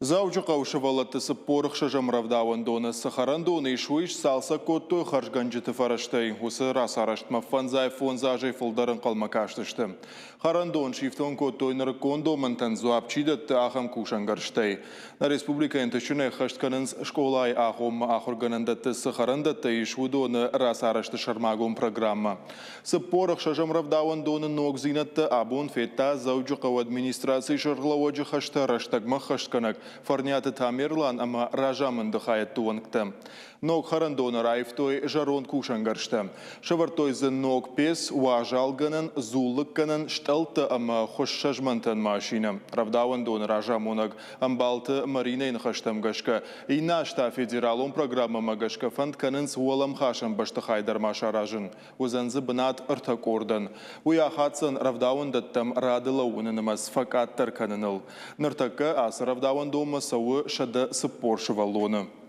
Дзӕуджыхъӕуы сывӕллӕтты 46-ӕм рӕвдауӕндоны цы хӕрӕндон ис, уый сцалцӕг кодтой хӕрзгӕнджыты фӕрӕзтӕй. Уыцы рацарӕзтмӕ фӕндзай фондз азӕй фылдӕр ӕнхъӕлмӕ кастысты. Хӕрӕндон сифтонг кодтой нырыккон домӕнтӕн дзуапп чи дӕтты, ахӕм кусӕнгӕрзтӕй. Нӕ республикӕйы ӕнтыстджынӕй ӕххӕст кӕнынц скъолайы агъоммӕ ахуыргӕнӕндӕтты цы хӕрӕндӕттӕ ис, уыдоны рацарӕзты сӕрмагон программӕ. 46-ӕм рӕвдауӕндоны ногдзинӕдтӕ абон федта Дзӕуджыхъӕуы администрацийы сӕргълӕууӕджы хӕстӕ рӕстӕгмӕ ӕххӕстгӕнӕг Фӕрниаты Тамерлан ӕмӕ разамынды хайӕдты уӕнгтӕ. Ног хӕрӕндоны раивтой зӕронд кусӕнгӕрзтӕ. Сӕвӕрдтой дзы ног пец, уазалгӕнӕн, дзуллыггӕнӕн стъӕлттӕ ӕмӕ хуыссӕзмӕнтӕн машинӕ. Рӕвдауӕндоны разамонӕг Ӕмбалты Маринӕйы ныхӕстӕм гӕсгӕ, иннӕ аз та федералон программӕмӕ гӕсгӕ фӕнд кӕнынц уӕлӕмхасӕн бӕстыхай дӕр ма саразын. Уыдзӕн дзы бынат ӕртӕ къордӕн. Уый ахаддзӕн рӕвдауӕндӕттӕм рады лӕууыны нымӕц фӕкъаддӕр кӕныныл. Ныртӕккӕ ацы рӕвдауӕндонмӕ цӕуы 140 сывӕллоны.